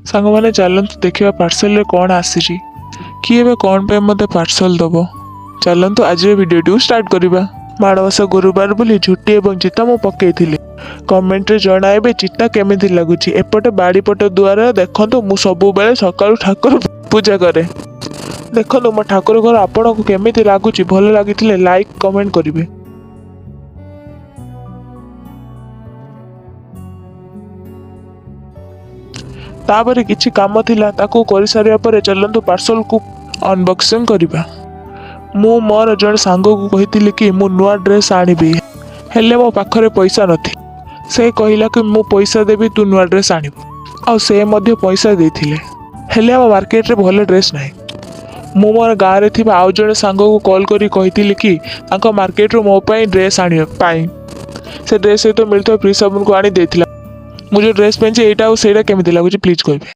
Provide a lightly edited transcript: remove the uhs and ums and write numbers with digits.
ସାଙ୍ଗମାନେ, ଚାଲନ୍ତୁ ଦେଖିବା ପାର୍ସଲରେ କ'ଣ ଆସିଛି। କିଏ ଏବେ କ'ଣ ପାଇଁ ମୋତେ ପାର୍ସଲ ଦେବ? ଚାଲନ୍ତୁ, ଆଜିର ଭିଡ଼ିଓଟିକୁ ଷ୍ଟାର୍ଟ କରିବା। ମାଣବସା ଗୁରୁବାର ବୋଲି ଝୋଟି ଏବଂ ଚିତା ମୁଁ ପକେଇଥିଲି। କମେଣ୍ଟରେ ଜଣାଇବେ ଚିତା କେମିତି ଲାଗୁଛି। ଏପଟେ ବାଡ଼ିପଟ ଦୁଆର ଦେଖନ୍ତୁ। ମୁଁ ସବୁବେଳେ ସକାଳୁ ଠାକୁର ପୂଜା କରେ। ଦେଖନ୍ତୁ, ମୋ ଠାକୁର ଘର ଆପଣଙ୍କୁ କେମିତି ଲାଗୁଛି? ଭଲ ଲାଗିଥିଲେ ଲାଇକ୍, କମେଣ୍ଟ କରିବେ। ତାପରେ କିଛି କାମ ଥିଲା, ତାକୁ କରିସାରିବା ପରେ ଚାଲନ୍ତୁ ପାର୍ସଲକୁ ଅନବକ୍ସିଂ କରିବା। ମୁଁ ମୋର ଜଣେ ସାଙ୍ଗକୁ କହିଥିଲି କି ମୁଁ ନୂଆ ଡ୍ରେସ୍ ଆଣିବି, ହେଲେ ମୋ ପାଖରେ ପଇସା ନଥିଲା। ସେ କହିଲା କି ମୁଁ ପଇସା ଦେବି, ତୁ ନୂଆ ଡ୍ରେସ୍ ଆଣିବୁ। ଆଉ ସେ ମଧ୍ୟ ପଇସା ଦେଇଥିଲେ। ହେଲେ ଆମ ମାର୍କେଟରେ ଭଲ ଡ୍ରେସ୍ ନାହିଁ। ମୁଁ ମୋର ଗାଁରେ ଥିବା ଆଉ ଜଣେ ସାଙ୍ଗକୁ କଲ୍ କରି କହିଥିଲି କି ତାଙ୍କ ମାର୍କେଟରୁ ମୋ ପାଇଁ ଡ୍ରେସ୍ ଆଣିବା ପାଇଁ। ସେ ଡ୍ରେସ୍ ସହିତ ମିଳୁଥିବା ଫ୍ରି ସାବୁନକୁ ଆଣି ଦେଇଥିଲା। ମୁଁ ଯେଉଁ ଡ୍ରେସ୍ ପିନ୍ଧିଛି ଏଇଟା ଆଉ ସେଇଟା କେମିତି ଲାଗୁଛି, ପ୍ଲିଜ୍ କହିବେ।